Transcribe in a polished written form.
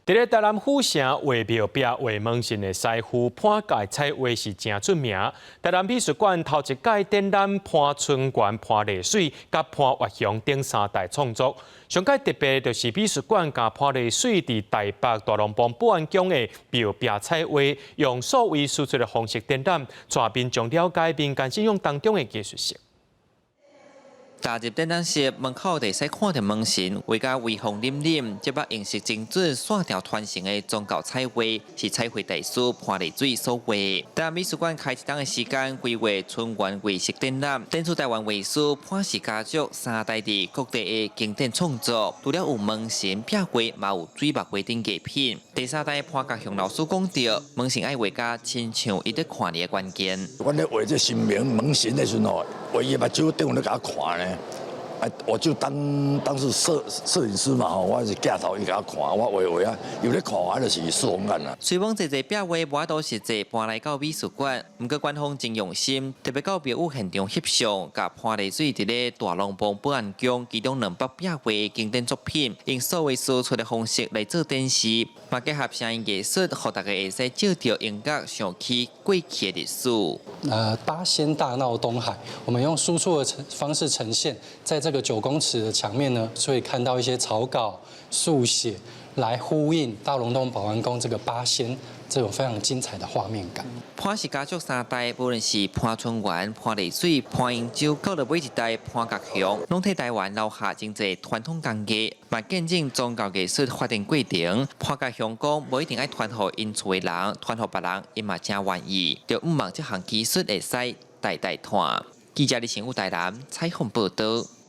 佇咧台南府城畫廟壁畫門神的師傅潘家彩畫是誠出名。台南美術館頭一屆展覽潘春元、潘麗水佮潘岳雄等三代創作。上蓋特別就是美術館共潘麗水佇台北大龍峒保安宮的廟壁彩畫，用數位輸出的方式展覽，帶民眾了解民間信仰當中的藝術性。踏入展覽室門口，就會使看著門神，畫甲威風凜凜，這筆用色精準、線條傳神的宗教彩畫，是彩繪大師潘麗水所畫。台南美術館開一冬的時間，規劃春元藝術展覽，展出台灣畫師潘氏家族三代佇各地的經典創作，除了有門神壁畫，嘛有水墨畫等藝品。第三代潘國雄老師講著，門神愛畫甲親像伊佇看你的關鍵。阮咧畫這神明門神的時陣吼，畫伊目睭頂咧共我看呢。啊，我就當當是攝影師嘛吼，我是鏡頭伊共我看，我畫畫啊，有咧看我就是四方眼啦。雖罔濟濟壁畫無法度實際搬來到美術館，毋過館方真用心，特別到廟宇現場翕相，共潘麗水佇咧大龍峒保安宮其中兩幅壁畫經典作品，用數位輸出的方式來做展示，嘛結合聲音藝術，予大家會使借著音樂想起過去的歷史。八仙大鬧東海，我們用輸出的方式呈現，在這個9公尺的牆面呢，所以看到一些草稿、速寫，來呼應大龍峒保安宮這個八仙這種非常精彩的畫面感。潘氏家族三代，無論是潘春元、潘麗水、潘英洲，到了尾一代潘國雄，攏替台灣留下真濟傳統工藝，嘛見證宗教藝術發展過程。潘國雄講，無一定愛傳予𪜶厝的人，傳予別人，𪜶嘛誠願意。就向望這項技術會使代代傳。記者李成武台南採訪報導。